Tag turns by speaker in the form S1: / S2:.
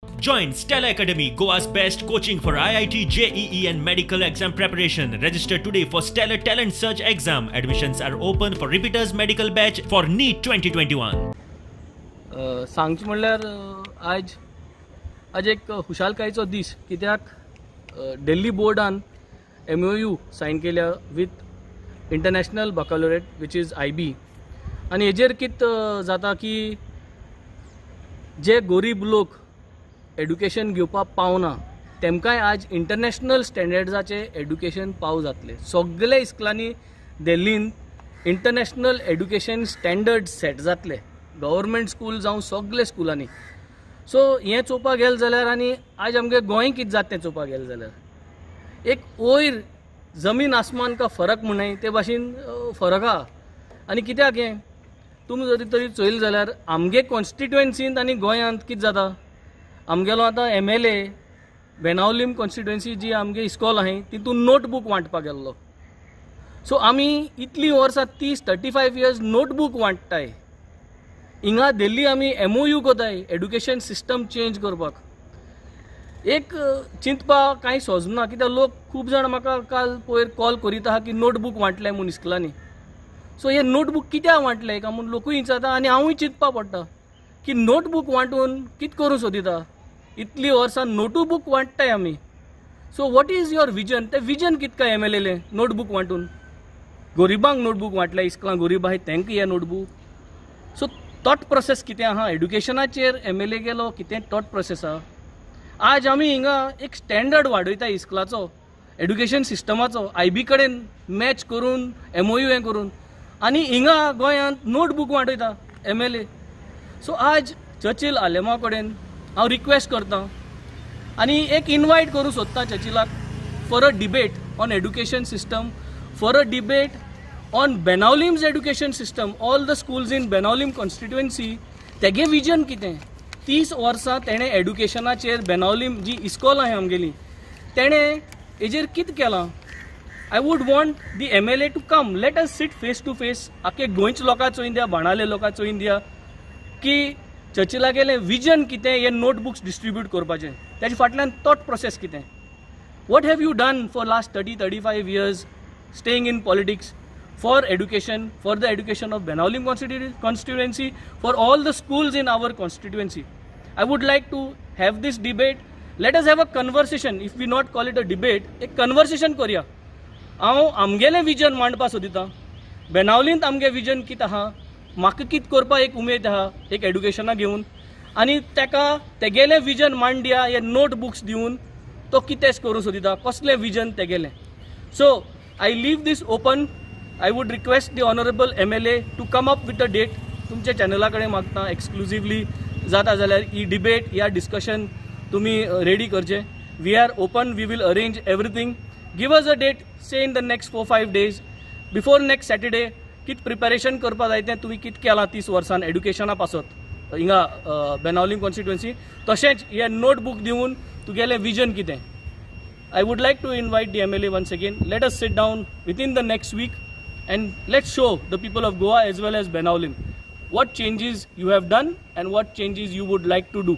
S1: Join Stella Academy, Goa's best coaching for IIT, JEE and medical exam preparation. Register today for Stellar Talent Search exam. Admissions are open for repeaters medical batch for NEET 2021.
S2: सांगचें म्हणल्यार आयज आज एक खुशालकायेचो दीस, कित्याक दिल्ली बोर्डान MOU sign केल्या with International Baccalaureate, which is IB. आनी हेजेर कित जाता की जे गोरीब लोक एड्युकेशन घेवपाक पावना तेमकांय आज इंटरनॅशनल स्टँडर्ड्साचें एड्युकेशन पाव जातलें. सगळे इस्कुलांनी दिल्लीन इंटरनॅशनल एड्युकेशन स्टँडर्ड सेट जातले, गव्हर्मेंट स्कूल जावं सगळे स्कुलांनी. सो हें चोवपाक गेलें जाल्यार आनी आज आमगे गोंय कितें जाता तें चोवपाक गेलें जाल्यार एक वयर जमीन आसमान का फरक म्हणून ते भाशेन फरक आहा. आनी कित्याक हें तुमी जरी तरी चोयलें जाल्यार आमगे कॉन्स्टिट्युएन्सींत आनी गोंयांत कितें जाता, आमगेलो आतां MLA Benaulim constituency जी आमगे इस्कॉल आहाय तितून नोटबूक वांटपाक गेल्लो. सो आमी इतलीं वर्सां 30-35 इयर्स नोटबूक वांट्टाय, हिंगा दिल्ली आमी MOU कोताय एड्युकेशन सिस्टम चेंज करपाक. एक चिंतपाक कांय सोजना, कित्याक लोक खूब जाण म्हाका काल पयर कॉल करीत आहा की नोटबूक वांटले म्हूण इस्कुलांनी. सो हे नोटबूक कित्याक वांटले काय म्हूण लोकूय विचारता आनी हांवूय चिंतपाक पडटा की नोटबूक वांटून कितें करूं सोदिता, इतलीं वर्सां नोटबूक वांट्टाय आमी. So what is your vision? तें विजन कितें काय MLA notebook वांटून गरिबांक नोटबूक वांटले, इस्कुलां गरीब आहाय तांकां हे नोटबूक. सो थॉट प्रोसेस कितें आहा एड्युकेशनाचेर MLA गेलो, कितें थॉट प्रोसेस आहा. आज आमी हिंगा एक स्टँडर्ड वाडयता इस्कुलाचो, एड्युकेशन सिस्टमाचो, IB कडेन मॅच करून MOU हें करून, आनी हिंगा गोंयांत नोटबूक वांटयता MLA. सो आज चर्चिल आलेमाव कडेन हांव रिक्वेस्ट करता आनी एक इनवायट करूं सोदता चर्चिलाक for a debate on education system, for a debate on Benaulim's education system, all the schools in Benaulim constituency. तेगे विजन कितें, 30 वर्सां तेणें एड्युकेशनाचेर बेनावलीम जी इस्कॉल आहा आमगेली तेणें हेजेर कितें केलां. I would want the MLA to come, let us sit face to face. आख्खे गोंयच्या लोकांक चोयन दिया, बाणाले लोकांक चोयन दिया की चर्चिलागेलें विजन कितें, हे नोटबुक्स डिस्ट्रिब्यूट करपाचें तेजे फाटल्यान थॉट प्रोसेस कितें. What have you done for last 30-35 years staying in politics for education, for the education of Benaulim constituency, for all the schools in our constituency. I would like to have this debate. Let us have a conversation. If we not call it a debate, एक conversation करूया. हांव आमगेलें vision मांडपा सोदिता, बेनावलींत आमगे vision कितें आहा, म्हाका कितें करपाक एक उमेद आहा एक एड्युकेशना घेवन, आनी ताका तेगेलें विजन मांडया हे नोटबुक्स दिवन तो कितें करूं सोदिता, कसलें विजन तेगेलें. So I leave this open. I would request the honourable MLA to come up with a date. तुमच्या चॅनला कडेन मागता एक्सक्लुझिवली जाता जाल्यार ही डिबेट या डिस्कशन तुमी रेडी करचें. We are open, we will arrange everything. Give us a date, say in the next 4-5 days before next Saturday. कित preparation करपाक जाय तें तुमी कित केलां 30 वर्सान एड्युकेशना पासत हिंगा बेनावलीम कॉन्स्टिट्युएन्सी, तशेंच हे नोटबूक दिवन तुगेलें विजन कितें. I would like to invite the MLA once again. Let us sit down within the next week and let's show the people of Goa as well as Benaulim what changes you have done and what changes you would like to do.